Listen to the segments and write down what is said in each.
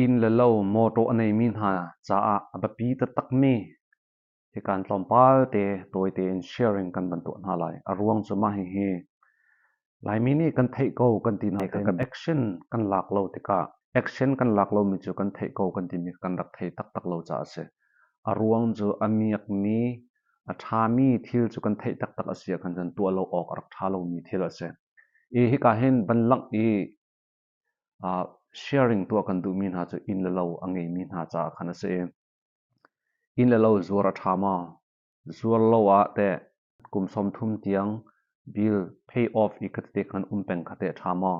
Inn le lo mawṭaw a neimi hna caah a biapi taktakmi hikan tlawmpal te tawi tein sharing kan van tuah hna lai. A ruang cu mah hihi Laimi nih kan theih ko kan ti nain kan action kan lak lo tikah action kan lak lomi cu kan theih ko kan timi kan rak thei taktak lo caah a si. A ruang cu a miakmi, a ṭhami thil cu kan theih taktak a si ahkhan cun tuah lo awk a rak ṭha lomi thil a si. I hika hin van langh i sharing tuah kan duhmi hna cu inn le lo a ngeimi hna caah khan a si i inn le lo zuar a ṭha maw? Zuar lo ah teh kum 30 tiang bill pay off i khatete khan um peng kha teh a ṭha maw?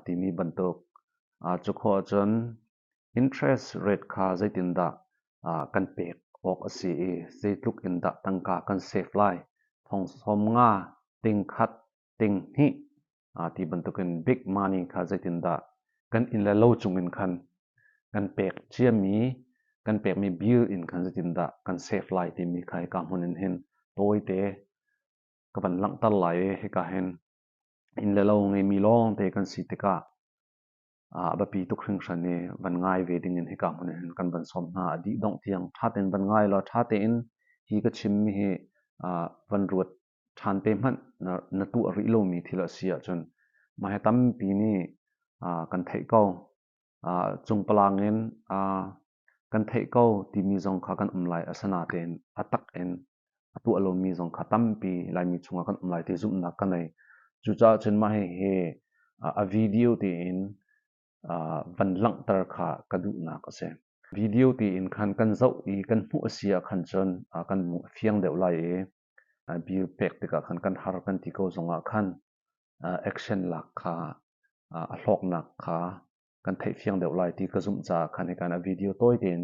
Timi bantuk. Cu khawh ahcun interest rate kha zeitindah kan pek awk a si i zeitluk in dah tangka kan save lai? Thong 50, ting khat, ting hnih ti bantukin big money kha zeitindah kan inn le lo cungin khan kan pek ciami kan pekmi bill in khan zeitindah kan save lai timi kha hika hmun in hin tawite ka van langhter lai i hika hin inn le lo ngeimi lawngte kan si tikah a biapi tuk hringhran i van ngai ve ding in hika hmun hin kan van sawm hna. A dih dongh tiang ṭha tein van ngai law ṭha tein hi ka chimmi hi van ruat ṭhan te hmanh na tuah rih lomi thil a si ahcun mah hi tampi nih kan theih ko. Cungpalang in kan theih ko timi zong kha kan um lai. Asinain a tak in a tuah lomi zong kha tampi Laimi chungah kan um lai ti zumhnak ka nei. Cucaah cun mah hihi a video tein van langhter kha ka duhnak a si. Video tein khan kan zoh i kan hmuh a si ah khan cun kan lung a fiang deuh lai i bill pek tikah khan kan har kan ti ko zongah khan action lak kha a hlawknak kha kan theihfiang deuh lai ti ka zumh caah khan hikan a video tawi tein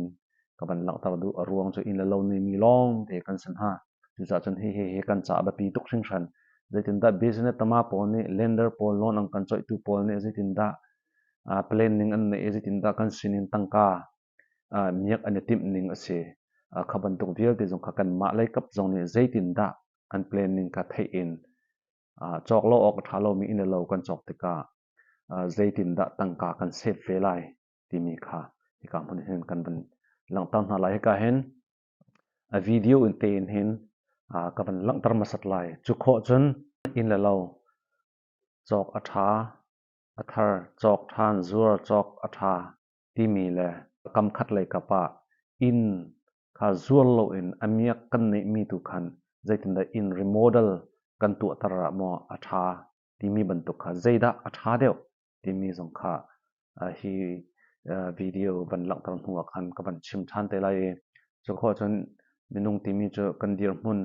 ka van langhter duh. A ruang cu inn le lo neimi lawng te kan si hna. Cucaah cun hihi hi kan caah biapi tuk hringhran. Zeitindah business tama pawl nih lender pawl loan an kan coihtu pawl nih zeitindah planning an neih i zeitindah kan sinin tangka miak an i timh ning a si. Kha bantuk vialte zong kha kanmah lei kap zong nih zeitindah an planning kha theih in cawk lo awk a ṭha lomi inn le lo kan cawk tikah zeitindah tangka kan save ve lai timi kha hika hmun hin kan van langhter hna lai. Hika hin a video in tein hin ka van langhter hmasat lai. Cu khawh cun inn le lo cawk a ṭha, a thar cawk ṭhan, zuar cawk a ṭha timi le kam khat lei kap ah inn kha zuar loin a miak kan neihmi tu khan zeitindah inn remodel kan tuahter ah maw a ṭha timi bantuk kha zeidah a ṭha deuh timi zong kha hi video van langhter hnu ah khan ka van chim ṭhan te lai i cu khawh cun minung timi cu kan dirhmun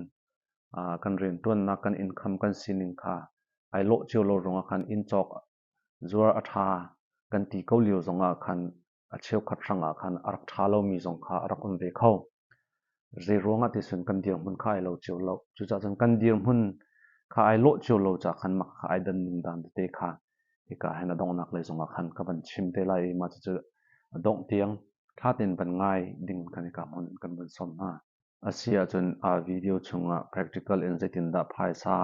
kan rianṭuannak kan income kan sining kha ai lawh cio lo ruangah khan inn cawk zuar a ṭha kan ti ko lio zongah khan a cheukhat hrangah khan a rak ṭha lomi zong kha a rak um ve kho. Zei ruangah ti cun kan dirhmun kha ai lo cio lo. Cucaah cun kan dirhmun kha ai lawh cio lo caah khan mah kha ai dan ning dan tete kha hika hin a donghnak lei zongah khan ka van chim te lai i mah cucu a dongh tiang thla tein van ngai ding kan hika hmun kan van sawm hna. A si ahcun a video chungah practical in zeitindah phaisa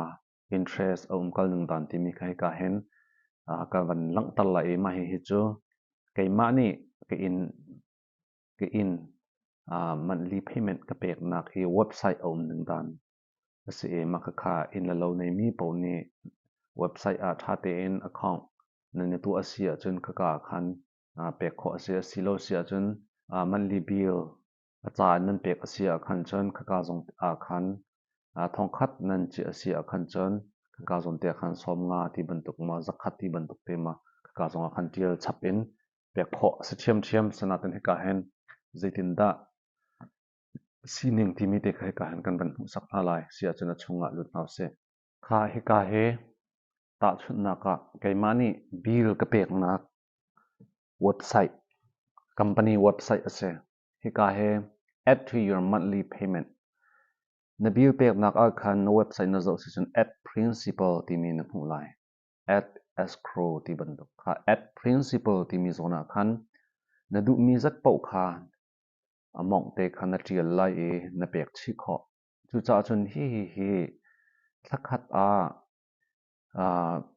interest a umkal ning dan timi kha hika hin ka van langhter lai i mah hihi cu keimah nih ka inn ka inn monthly payment ka peknak hi website a um ning dan a si i mah khakha inn le lo neimi paoh nih website ah ṭha tein account nan i tuah a si ahcun khaka ah khan pek khawh a si. A si lo si ahcun monthly bill a ca in nan pek a si ahkhan cun khaka zong ah khan thongkhat nan cih a si ahkhan cun khaka zawn te ah khan 50 ti bantuk maw 100 ti bantuk te maw khaka zong ah khan ṭial chap in pek khawh a si ṭhiamṭhiam. Sinain hika hin zeitindah sining timi te kha hika hin kan van hmuhsak hna lai. Si ahcun a chungah lut hna usih. Kha hika hi tahchunhnak ah keimah nih bill ka peknak website, company website a si. Hika hi add to your monthly payment. Na bill peknak ah khan na website na zoh si cun add principal timi na hmuh lai. Add escrow ti bantuk kha add principal timi zawn ah khan na duhmi zat paoh kha a mawngh te kha na ṭial lai i na pek chih khawh. Cucaah cun hihi hi thlakhat ah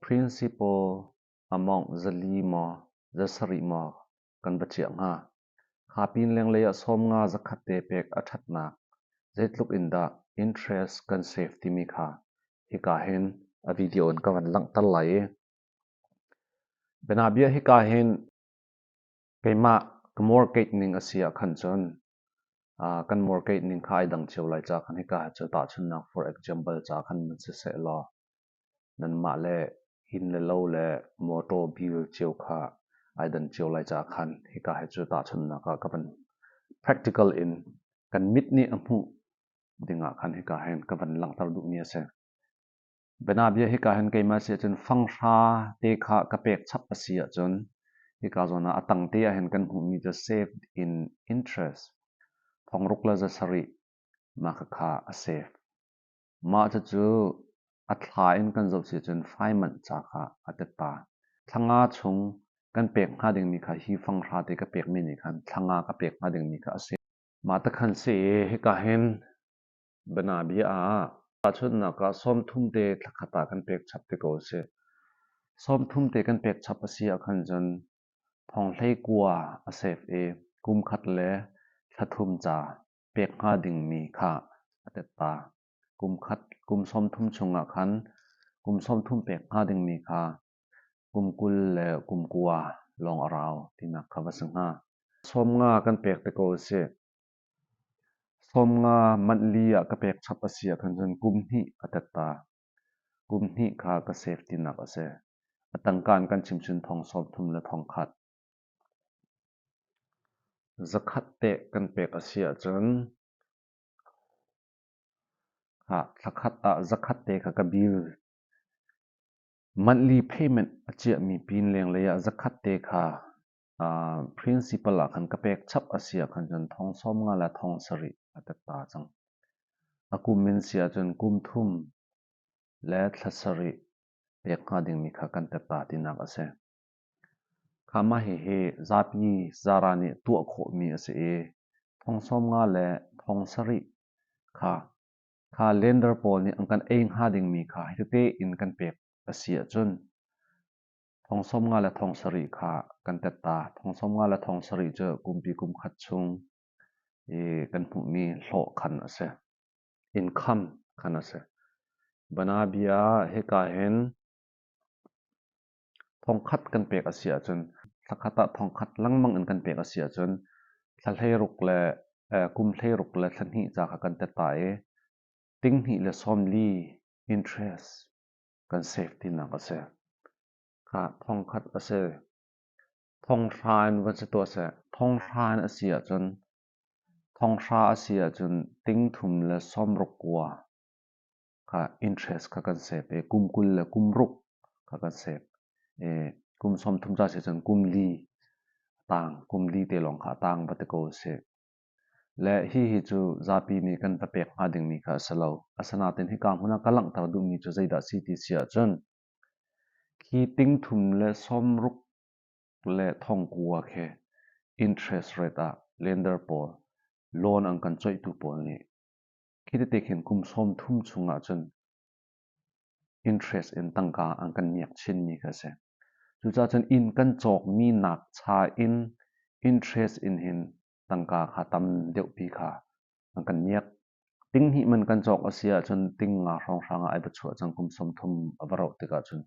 principal amount 400 maw 700 maw. kan va chiah hnga? Kha pin lenglei ah 50 100 te pek a ṭhatnak zeitluk in dah interest kan save timi kha hika hin a video in ka van langhter lai i bianabia hika hin keimah ka mortgage ning a si ah khan cun kan mortgage ning kha ai dang cio lai ca khan hika cu tahchunhnak, for example, ca khan nan si seh law nanmah le inn le lo le motor bill cio kha ai dan cio lai ca khan hika hi cu tahchunhnak ah ka van practical in kan mit nih a hmuh dingah khan hika hin ka van langhter duhmi a si. Bianabia hika hin keimah si ahcun fanghra te kha ka pek chap a si ahcun hika zawn ah a tang te ah hin kan hmuhmi cu saved in interest 6700 mah khakha a save. Mah cucu a thla in kan zoh si ahcun faimanh ca kha a tetta. Thla nga chung kan pek hnga dingmi kha hi fanghra te ka pekmi nih khan thla nga ka pek hnga dingmi kha a si. Mah te khan si i hika hin bianabia ah tahchunhnak ah 30 te thlakhat ah kan pek chap ti ko sih. 30 te kan pek chap a si ahkhan cun 19,000 a save i kum khat le thla thum ca pek hnga dingmi kha a tetta. Kum khat kum 30 chungah khan kum 30 pek hnga dingmi kha kum 20 le kum 9 lawng a rau tinak kha va si hnga. 50 kan pek te ko sih. 50 monthly ah ka pek chap a si ahkhan cun kum hnih a tetta. Kum hnih kha ka save tinak a si. A tangka in kan chim cun 31,000. 100 teh kan pek a si ahcun thla khat ah 100 te kha ka bill. Monthly payment a chiahmi pin lenglei ah 100 te kha principal ah khan ka pek chap a si ahkhan cun 95,000 le 7,000 a tetta cang. A kum in si ahcun kum thum le thla sarih pek hnga dingmi kha kan tetta tinak a si. Kha mah hihi zapi zara nih tuah khawhmi a si i 95,000 le 7,000 kha kha lender pawl nih an kan ei hnga dingmi kha hitete in kan pek a si ahcun 95,000 le 7,000 kha kan tetta. 95,000 le 7,000 cu kumpi kum khat chung i kan hmuhmi hlawh khan a si. Income khan a si. Banabia hika hin 1,000 kan pek a si ahcun thla khat ah 1,000 lengmang in kan pek a si ahcun thla 16 le kum 16 le thla hnih ca kha kan tetta i 1,240 interest kan save tinak a si. Kha 1,000 a si. 1,000 in van si tuah seh. 1,000 in a si ahcun 1,000 a si ahcun 369,000 kha interest kha kan save i kum 20 le kum ruk kha kan save. I kum 30 ca si cun kum li tang kum li te lawng kha a tang va ti ko sih. Le hihi cu zapi nih kan va pek hnga dingmi kha a si lo. Asinain hika hmun ah ka langhter duhmi cu zeidah si ti si ahcun khi 369,000 khi interest rate ah lender pawl loan an kan coihtu pawl nih khi tete khin kum 30 chungah cun interest in tangka an kan miak chinmi kha a si. Cucaah cun inn kan cawkmi nak cha in interest in hin tangka kha tam deuhpi kha an kan miak. 2,000 man kan cawk a si ahcun 5,000 hrawnghrang ah ai va chuah cang kum 30 a va rauh tikah cun.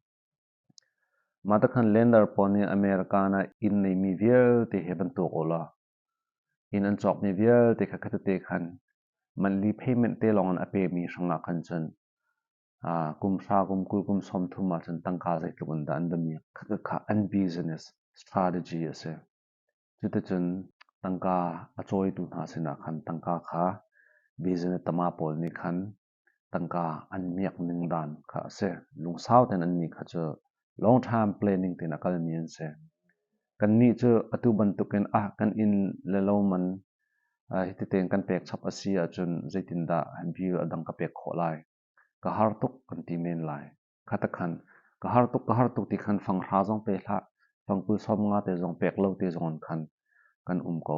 Mah te khan lender pawl nih America ah inn neimi vialte he van tuak u law inn an cawkmi vialte kha khatete khan monthly payment te lawng in a pemi hrangah khan cun kum hra kum 20 kum 30 ahcun tangka zeitluk in dah an va miak. Khakha an business strategy a si. Cuticun tangka a cawitu hna sinah khan tangka kha business tama pawl nih khan tangka an miak ning dan kha a si. Lungsau tein annih kha cu long time planning tein a kalmi an si. Kannih cu atu bantukin ah kan inn le lo man hiti tein kan pek chap a si ahcun zeitindah bill a dang ka pek khawh lai? Ka har tuk kan ti men lai. Kha ta khan ka har tuk ka har tuk ti khan fanghra zong pe hlah, fangkul 50 te zong pek lo te zong in khan kan um ko.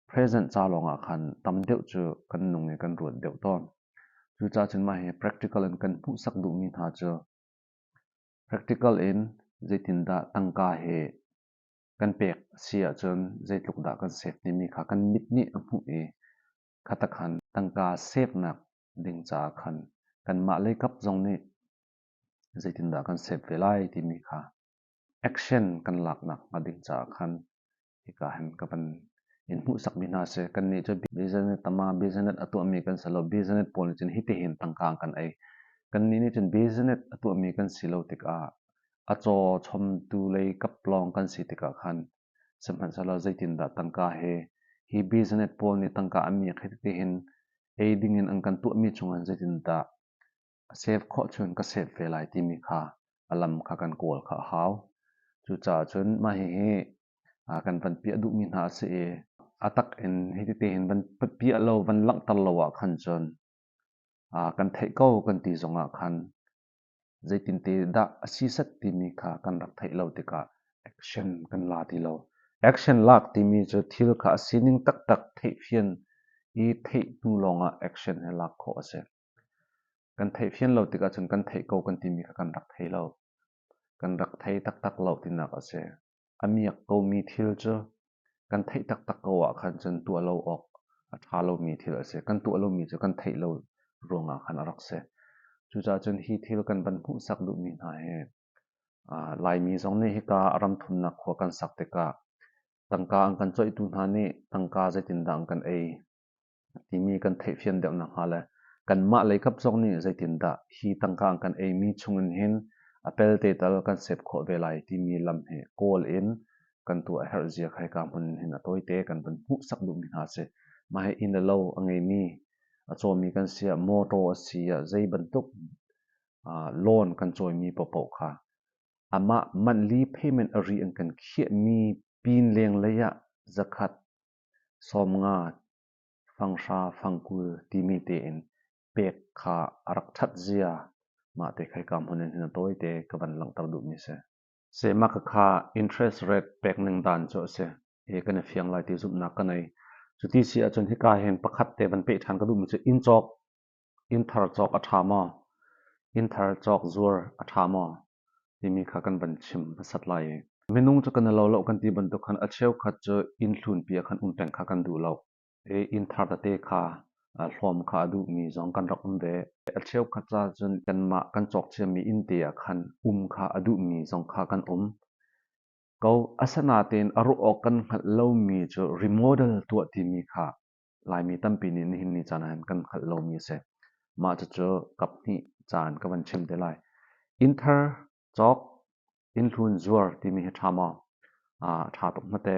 Present ca lawngah khan tam deuh cu kan nung i kan ruat deuh tawn. Cucaah cun mah hi practical in kan hmuhsak duhmi hna cu practical in zeitindah tangka hi Kan pek a si ahcun zeitluk dah kan save timi kha kan mit nih a hmuh i khatakhan tangka save nak ding caah khan kanmah leikap zong nih zeitindah kan save ve lai timi kha action kan laknak hnga ding caah khan hika hin ka van in hmuhsakmi hna si. Kannih cu business tama business a tuahmi kan si lo. Business pawl nih cun hitihin tangka an kan ei. Kannih nih cun business a tuahmi kan si lo tikah a caw chomtu lei kap lawng kan si tikah khan sihmanhsehlaw zeitindah tangka he hi business pawl nih tangka an miak hitihin ei dingin an kan tuahmi chungah zeitindah a save khawh chun ka save ve lai timi kha a lam kha kan kawl kha a hau. Cucaah cun mah hihi kan van piah duhmi hna a si i a tak in hiti hin van piah lo van langhter lo ah khan cun kan theih ko kan ti zongah khan zeitinte dah a si set timi kha kan rak theih lo tikah action kan la ti lo. Action lak timi cu thil kha a sining taktak theihfian i theih hnu lawngah action he lak khawh a si. Kan theihfian lo tikah cun kan theih ko kan timi kha kan rak thei lo. Kan rak thei taktak lo tinak a si. A miak komi thil cu kan theih taktak ko ah khan cun tuah lo awk a ṭha lomi thil a si. Kan tuah lomi cu kan theih lo ruangah khan a rak si. Cucaah cun hi thil kan van hmuhsak duhmi hna hi Laimi zong nih hika ram thumnak khua kan sak tikah tangka an kan coihtu hna nih tangka zeitindah an kan ei timi kan theihfian deuh nakhnga le kanmah leikap zong nih zeitindah hi tangka an kan eimi chungin hin a pelte tal kan sep khawh ve lai timi lam hi kawl in kan tuah a herh zia kha hika hmun in hin a tawite kan van hmuhsak duhmi hna a si. Mah hi inn le lo a ngeimi a cawmi kan si ah mawtaw a si ah zei bantuk loan kan cawimi paohpaoh kha amah monthly payment a ri an kan khiahmi pin lenglei ah zakhat sawmnga, fanghra, fangkul timi tein pek kha a rak ṭhat zia mah te kha hika hmun in hin a tawite ka van langhter duhmi a si. Sehmah kha interest rate pek ning dan cu a si i kan i fiang lai ti zumhnak ka nei. Cuti si ahcun hika hin pakhat te van peh ṭhan ka duhmi cu inn cawk, inn thar cawk a ṭha maw? Inn thar cawk zuar a ṭha maw? Timi kha kan van chim hmasat lai i minung cu kan i lo lo kan ti bantuk khan a cheukhat cu inn hlunpi ah khan um peng kha kan duh lo. I inn thar tete kha hlawm kha a duhmi zong kan rak um ve. A cheukhat ca cun kanmah kan cawk ciami inn te ah khan um kha a duhmi zong kha kan um. Ko asinain a ruah awk kan hngalh lomi cu remodel tuah timi kha Laimi tampi nih nihin ni caan ah hin kan hngalh lomi a si. Mah cucu kaphnih caan ka van chim te lai. Inn thar cawk, inn hlun zuar timi hi ṭha maw? Ṭha tuk hmate.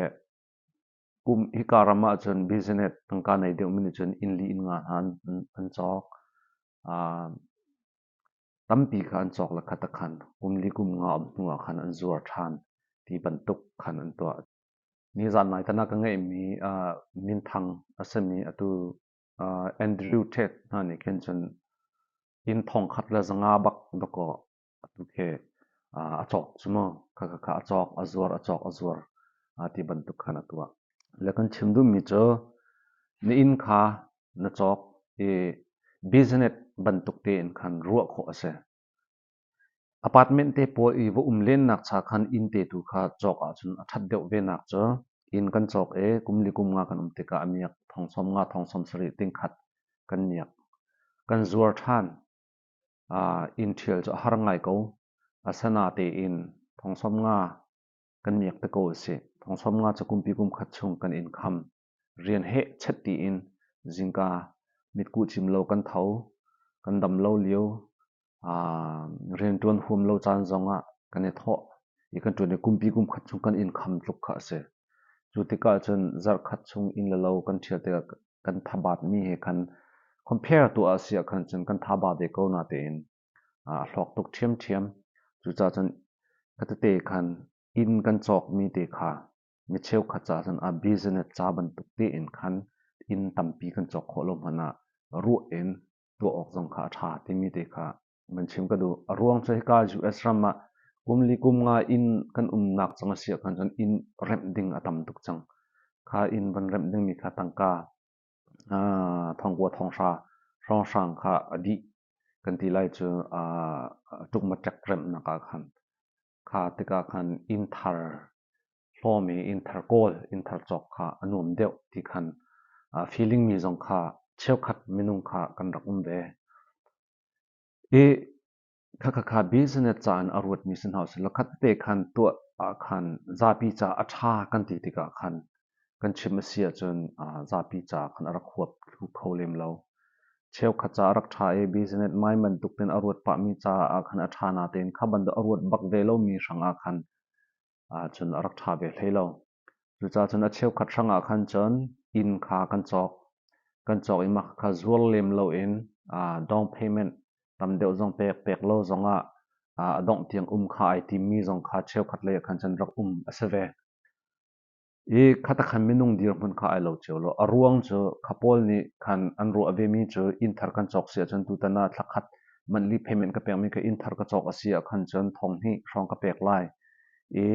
Kum hika ram ahcun business tangka nei deuhmi nih cun inn li inn nga hna an cawk. Tampi kha an cawk le khat ah khan kum li kum nga um hnu ah khan an zuar ṭhan ti bantuk khan an tuah. Nizan nai tan ah ka ngeihmi minthang a simi atu Andrew Tate hna nih khin cun inn thongkhat le zanga bak dawkaw atu khi a cawk cu mu. Khakha a cawk, a zuar, a cawk, a zuar ti bantuk khan a tuah. Le kan chim duhmi cu na inn kha na cawk i business bantuk tein khan ruah khawh a si. Apartment te pawl i va um lennak cha khan inn te tu kha cawk ahcun a ṭhat deuh venak cu inn kan cawk i kum li kum nga kan um tikah a miak thong sawm nga thong sawm sarih tingkhat kan miak. Kan zuar ṭhan. Inn ṭhial cu a har ngai ko. Asanatein thong sawm nga kan miak te ko a si. Thong sawm nga cu kumpi kum khat chung kan inn kham. Rian heh chet tiin zingka mitkuh cim lo kan tho. Kan dam lo lio rianṭuan huam lo caan zongah kan i thawh i kan ṭuan i kumpi kum khat chung kan inn kham tluk kha a si. Cu tikah cun zarh khat chung inn le lo kan ṭhial tikah kan thabatmi he khan compare tuah a si ah khan cun kan thaba ve ko natein a hlawk tuk ṭhiamṭhiam. Cucaah cun khatete khan inn kan cawkmi te kha mi cheukhat caah cun a business ca bantuk tein khan inn tampi kan cawk khawh lo hmanh ah ruah in tuah awk zong kha a ṭha timi te kha van chim ka duh. A ruang cu hika US ram ah kum li kum nga inn kan umnak cang a si ahkhan cun inn remh ding a tam tuk cang. Kha inn van remh dingmi kha tangka thongkua thonghra hrawnghrang kha a dih kan ti lai cu ṭukmaṭek remhnak ah khan kha tikah khan inn thar hlawm i inn thar kawl, inn thar cawk kha a nuam deuh ti khan feeling mi zong kha cheukhat minung kha kan rak um ve. I Khakha business ca in a ruatmi si hna usih law khatte khan tuah ah khan zapi ca a ṭha kan ti tikah khan kan chim a si ahcun zapi ca khan a rak huap thlu kho lem lo. Cheukhat ca a rak ṭha i business mai bantuk tein a ruat pahmi ca ah khan a ṭha natein kha bantuk a ruat bak ve lomi hrangah khan cun a rak ṭha ve hlei lo. Cucaah cun a cheukhat hrangah khan cun inn kha kan cawk. Kan cawk i mah kha zuar lem loin down payment tam deuh zong pek pek lo zongah a dongh tiang um kha ai timmi zong kha cheukhat lei ah khan cun rak um a si ve. I khata khan minung dirhmun kha ai lo cio lo. A ruang cu kha pawl nih khan an ruah vemi cu inn thar kan cawk si ahcun tutan ah thla khat monthly payment ka pekmi kha inn thar ka cawk a si ah khan cun thong hnih hrawng ka pek lai i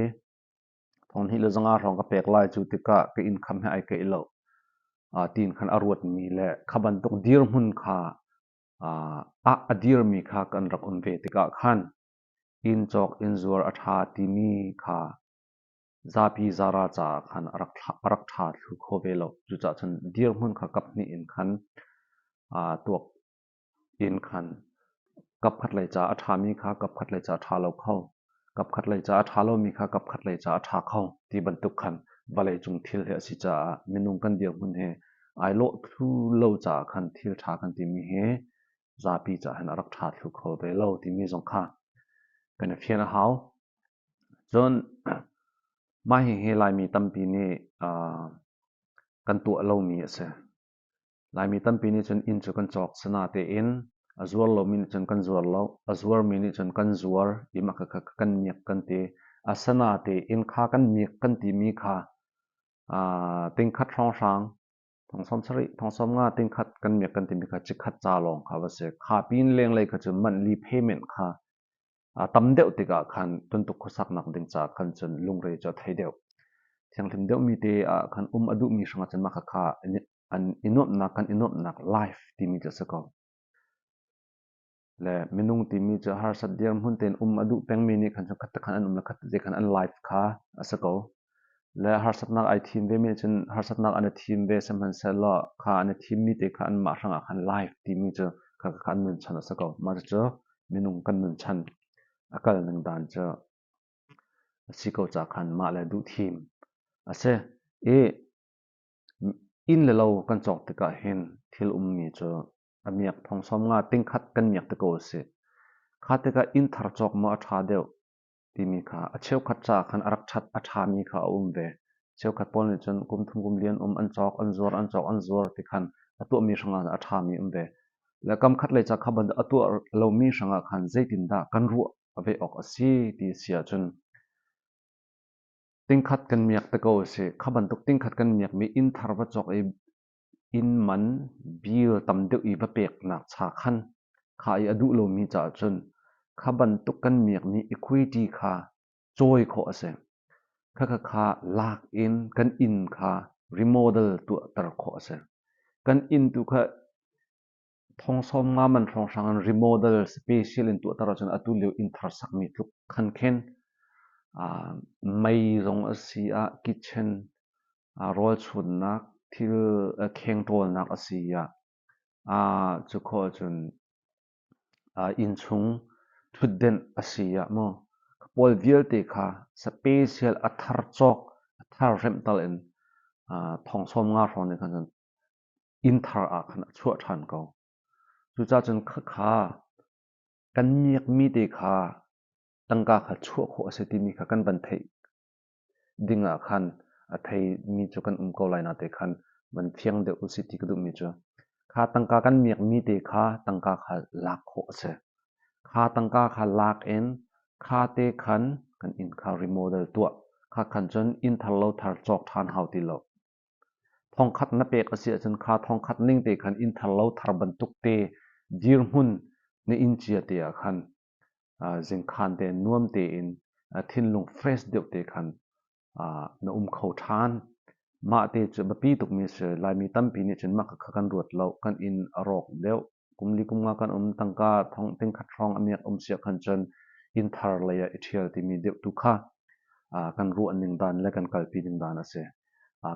thong hnih le zanga hrawng ka pek lai cu tikah ka income he ai keih lo tiin khan a ruatmi le kha bantuk dirhmun kha ah a dirmi kha kan rak um ve tikah khan inn cawk inn zuar a ṭha timi kha zapi zara caah khan a rak ṭha thlu kho ve lo. Cucaah cun dirhmun kha kap hnih in khan tuak in khan kapkhat lei caah a ṭhami kha kapkhat lei caah a ṭha lo kho, kapkhat lei caah a ṭha lomi kha kapkhat lei caah a ṭha kho ti bantuk khan vawleicung thil hi a si caah minung kan dirhmun hi ai lawh thlu lo caah khan thil ṭha kan timi hi zapi caah hin a rak ṭha thlu kho ve lo timi zong kha kan i fian a hau. Cun mah hihi Laimi tampi nih kan tuah lomi a si. Laimi tampi nih cun inn cu kan cawk sinatein a zuar lomi nih cun kan zuar lo, a zuarmi nih cun kan zuar i mah khakha kan miak kan ti. Asinatein kha kan miak kan timi kha tingkhat hrawnghrang thong sawm sarih, thong sawm nga tingkhat kan miak kan timi kha chikkhat ca lawng kha va si. Kha pin lenglei kha cu monthly payment kha tam deuh tikah khan tuntuk khuasaknak ding caah khan cun lungre cu a thei deuh. Thianghlim deuhmi te ah khan um a duhmi hrangah cun mah khakha an i nuamhnak kan i nuamhnak life timi cu a si ko. Le minung timi cu harsat dirhmun tein um a duh pengmi nih khan cun khat te khan an um le khat te khan an life kha a si ko. Le harsatnak ai thim vemi nih cun harsatnak an i thim ve sihmanhsehlaw kha an i thimmi te kha anmah hrangah khan life timi cu kha kha an nunchan a si ko. Mah cucu minung kan nunchan a kal ning dan cu a si ko ca khan mah le duh thim a si. I inn le lo kan cawk tikah hin thil ummi cu a miak thong sawm nga tingkhat kan miak te ko a si. Kha tikah inn thar cawk maw a ṭha deuh timi kha a cheukhat caah khan a rak ṭhat a ṭhami kha a um ve. Cheukhat pawl nih cun kum thum kum lian um an cawk an zuar an cawk an zuar ti khan a tuahmi hrangah a ṭhami um ve. Le kam khat lei ca kha bantuk a tuah lomi hrangah khan zeitindah kan ruah ve awk a si ti si ahcun tingkhat kan miak te ko a si. Kha bantuk tingkhat kan miakmi inn thar va cawk i inn man bill tam deuh i va peknak cha khan kha i a duh lomi caah cun kha bantuk kan miakmi equity kha cawi khawh a si. Khakha kha lak in kan inn kha remodel tuahter khawh a si. Kan inn tu kha thong sawm nga man hrawnghrang in remodel special in tuahter ahcun atu lio inn thar sakmi tluk khan khin mei zong a si ah kitchen rawl chunnak thil kheng ṭawlnak a si ah cu khawh ahcun innchung ṭhutdenh a si ah maw pawl vialte kha special a thar cawk a thar remh tal in thong sawm nga hrawng nih khan cun inn thar ah khan a chuah ṭhan ko. Cucaah cun khakha kan miakmi te kha tangka kha chuah khawh a si timi kha kan van theih ding ah khan a theimi cu kan um ko lai nate khan van fiang deuh usih ti ka duhmi cu kha tangka kan miakmi te kha tangka kha lak khawh a si. Kha tangka kha lak in kha te khan kan inn kha remodel tuah. Kha khan cun inn thar lo thar cawk ṭhan hau ti lo. Thongkhat na pek a si ahcun kha thongkhat ning te khan inn thar lo thar bantuk te dirhmun na inn cia te ah khan zingkhan te nuam tein thinlung fresh deuh te khan na um kho ṭhan. Mah te cu biapi tukmi a si. Laimi tampi nih cun mah kha kan ruat lo. Kan inn a rawk deuh. Kum li kum nga kan um tangka thong tingkhat hrawng a miak um siah khan cun inn thar lei ah i ṭhial timi deuh tu kha. Kan ruah ning dan le kan kalpi ning dan a si.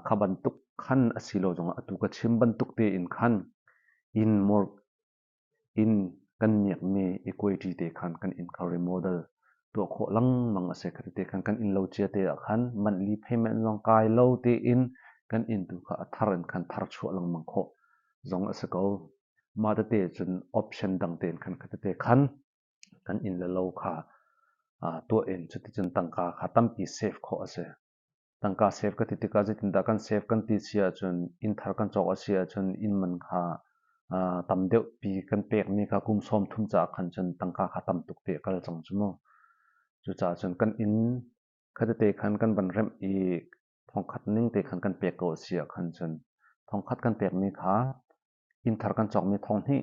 Kha bantuk khan a si lo zongah atu ka chim bantuk tein khan inn inn kan miakmi equity te khan kan inn kha remodel tuah khawh lengmang a si. Khati te khan kan inn lo cia te ah khan monthly payment zong kai lo tein kan inn tu kha a thar in khan thar chuah lengmang khawh zong a si ko. Mah tete cun option dang tein khan khati te khan kan inn le lo kha tuah in cuticun tangka kha tampi save khawh a si. Tangka save ka ti tikah zeitindah kan save kan ti si ahcun inn thar kan cawk a si ahcun inn man kha tam deuhpi kan pekmi kha kum 30 caah khan cun tangka kha tam tuk te a kal cang cu mu. Cucaah cun kan inn khatete khan kan van remh i thongkhat ning te khan kan pek ko a si ah khan cun thongkhat kan pekmi kha inn thar kan cawkmi thonghnih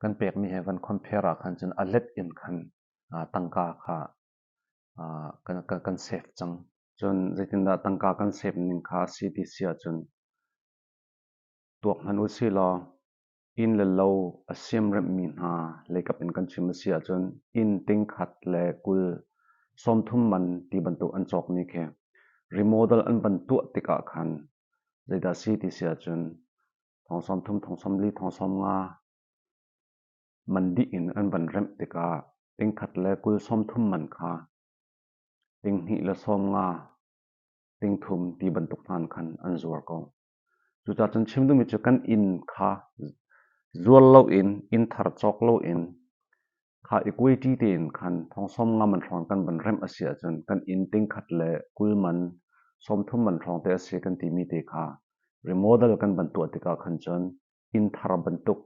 kan pekmi he van compare ah khan cun a let in khan tangka kha kan save cang. Cun zeitindah tangka kan save ning kha a si ti si ahcun tuak hmanh u sih law inn le lo a siamremhmi hna leikap in kan chim a si ahcun inn tingkhat le 20 30 man ti bantuk an cawkmi khi remodel an van tuah tikah khan zeidah si ti si ahcun thong 30, thong 40, thong 50 man dih in an van remh tikah tingkhat le 20 30 man kha 2 le 50 tingthum ti bantuk hna khan an zuar ko. Cucaah cun chim duhmi cu kan inn kha zuar loin inn thar cawk loin kha equity tein khan thong 50 man hrawng kan van remh a si ahcun kan inn tingkhat le 20 man 30 man hrawng te a si kan timi te kha remodel kan van tuah tikah khan cun inn thar bantuk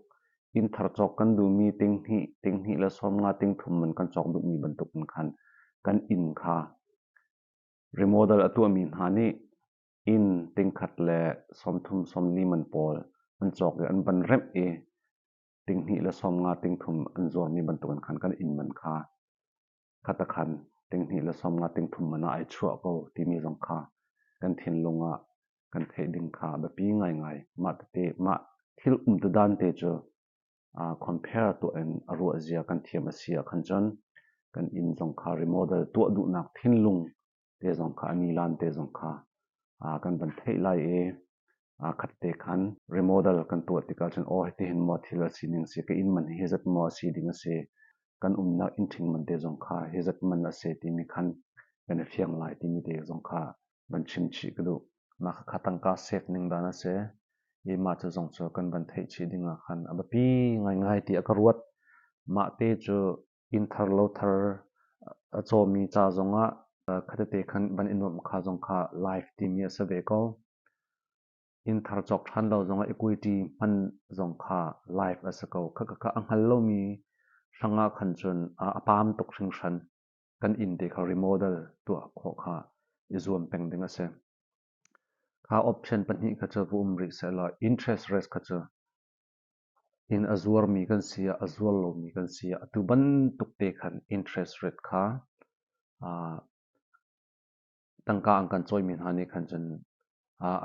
inn thar cawk kan duhmi 2, 2 le 50 tingthum man kan cawk duhmi bantuk in khan kan inn kha remodel a tuahmi hna nih inn tingkhat le 30 40 man pawl an cawk i an van remh i 2 le 50 tingthum an zuarmi bantukin khan kan inn man kha khatakhan 2 le 50 tingthum man ah ai chuah ko timi zong kha kan thinlung ah kan theih ding kha biapi ngaingai. Mah tete mah thil umtu dan te cu compare tuah in a ruah zia kan thiam a si ah khan cun kan inn zong kha remodel tuah duhnak thinlung te zong kha a nilan te zong kha kan van theih lai i khat te khan remodel kan tuah tikah cun aw hitihin maw thil a sining si ka inn man hi zat maw a si ding a si kan umnak inn ṭhing man te zong kha hi zat man a si timi khan kan i fiang lai timi te zong kha van chim chih ka duh. Mah khakha tangka sek ning dan a si i mah cu zong cu kan van theih chih ding ah khan a biapi ngaingai ti a ka ruat. Mah te cu inn thar lo thar a cawmi ca zongah khatete khan van i nuamh kha zong kha life timi a si ve ko. Inn thar cawk ṭhan lo zongah equity hman zong kha life a si ko. Khakha a hngal lomi hrangah khan cun a paam tuk hringhran. Kan inn te kha remodel tuah khawh kha i zuam peng ding a si. Kha option pahnih kha cu va um rih sehlaw interest rate kha cu inn a zuarmi kan si ah a zuar lomi kan si ah atu bantuk te khan interest rate kha tangka an kan cawimi hna nih khan cun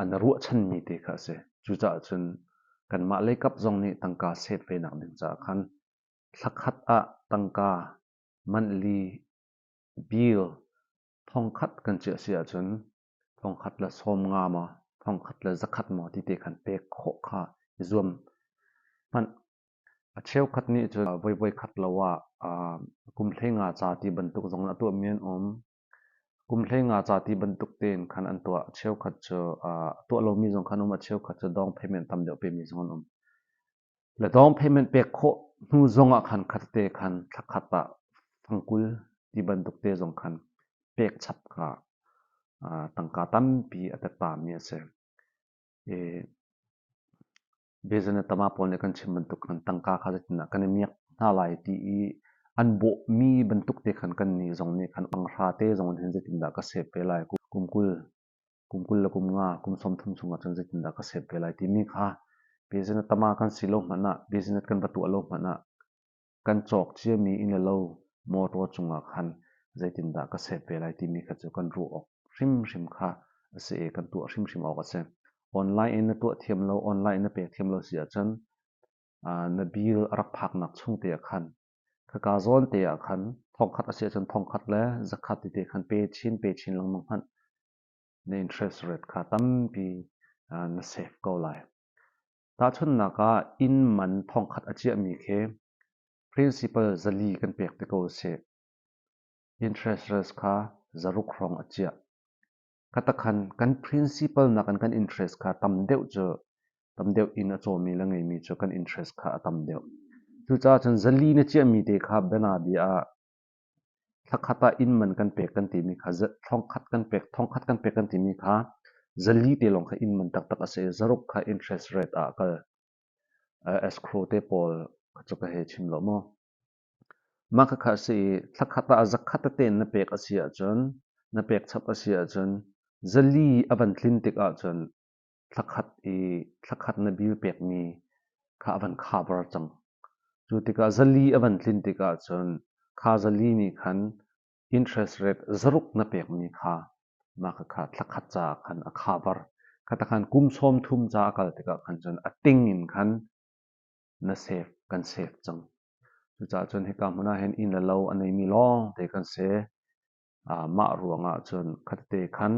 an ruahchanmi te kha a si. Cucaah cun kanmah leikap zong nih tangka save ve nak ding caah khan thlakhat ah tangka monthly bill 1,000 kan chiah si ahcun 1,000 le 50 maw 1,000 le 100 maw ti te khan pek khawh kha i zuam hmanh. A cheukhat nih cun voi voikhat lo ah kum 15 ca ti bantuk zong in a tuahmi an um. Kum 15 ca ti bantuk tein khan an tuah. A cheukhat cu a tuah lomi zong khan um. A cheukhat cu down payment tam deuh pemi zong an um. Le down payment pek khawh hnu zong ah khan khatte khan thlakhat ah fangkul ti bantuk te zong khan pek chap kha tangka tampi a tettami a si. I business tama pawl nih kan chim bantuk khan tangka kha zeitindah kan i miak hna lai ti i an bawhmi bantuk te khan kan nih zong nih khan panghra te zong in hin zeitindah ka save ve lai kum 20 kum 20 le kum 5 kum 30 chungah cun zeitindah ka save ve lai timi kha business tama kan si lo hmanh ah business kan va tuah lo hmanh ah kan cawk ciami inn le lo motor cungah khan zeitindah ka save ve lai timi kha cu kan ruah awk hrimhrim kha a si i kan tuah hrimhrim awk a si. Online in na tuah thiam lo, online in na pek thiam lo si ahcun na bill a rak phaknak chung te ah khan khaka zawn te ah khan Thongkhat a si ahcun thongkhat le zakhat tete khan pe chin pe chin lengmang hmanh na interest rate kha tampi na save ko lai. Tahchunhnak ah inn man thongkhat a ciahmi khi principal 400 kan pek ti ko usih. Interest rate kha 600 hrawng a ciah. Katakhan kan principal nakin kan interest kha tam deuh cu tam deuh inn a cawmi le ngeimi cu kan interest kha a tam deuh. Cucaah cun 400 na ciahmi te kha bianabia ah thlakhat ah inn man kan pek kan timi kha thongkhat kan pek thongkhat kan pek kan timi kha 400 te lawng kha inn man taktak a si i 600 kha interest rate ah a kal. Escrow te pawl cu ka hei chim lo maw. Mah khakha a si i thlakhat ah zakhat tete in na pek a si ahcun na pek chap a si ahcun 400 a van tlin tik ahcun thlakhat i thlakhat na bill pekmi kha a van cover cang. Cu tikah 400 a van tlin tikah cun kha 400 nih khan interest rate 600 na pekmi kha mah khakha thlakhat caah khan a cover. Khata khan kum 30 ca a kal tikah khan cun a ting in khan na save kan save cang. Cucaah cun hika hmun ah hin inn le lo a neimi lawng te kan si. Mah ruangah cun khatete khan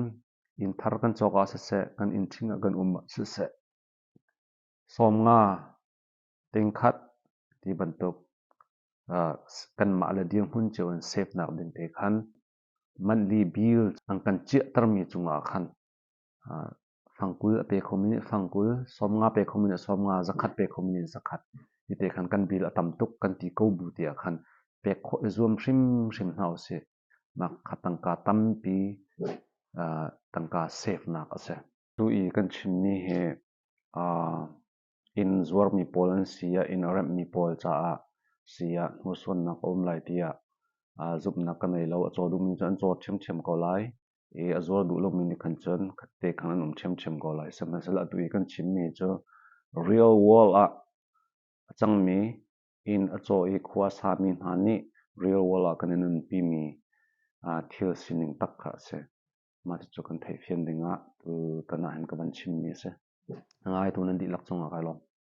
inn thar kan cawk ah siseh, kan inn ṭhing ah kan um ah siseh, 50, 100 ti bantuk kanmah le dirhmun cio in save nak ding te khan monthly bill an kan ciahtermi cungah khan 20 a pe khomi nih 20, 50 pe khomi nih 50, 100 pe khomi nih 100 ti te khan kan bill a tam tuk kan ti ko bu tiah khan pek khawh i zuam hrimhrim hna usih. Mah kha tangka tampi tangka save nak a si. Tu i kan chimmi hi inn zuarmi pawl an si ah inn a remhmi pawl caah si ah hnursuannak a um lai tiah zumhnak ka nei lo. A caw duhmi cu an caw ṭhiamṭhiam ko lai i a zuar duh lomi nih khan cun khatte khan an um ṭhiamṭhiam ko lai. Sihmanhsehlaw atu i kan chimmi cu real world ah a cangmi inn a caw i khua sami hna nih real world ah kan i nunpimi thil sining tak kha a si. Mah cucu kan theihfian dingah tutan ah hin ka van chimmi a si. A ngaitu nan dihlak cungah kai lawm.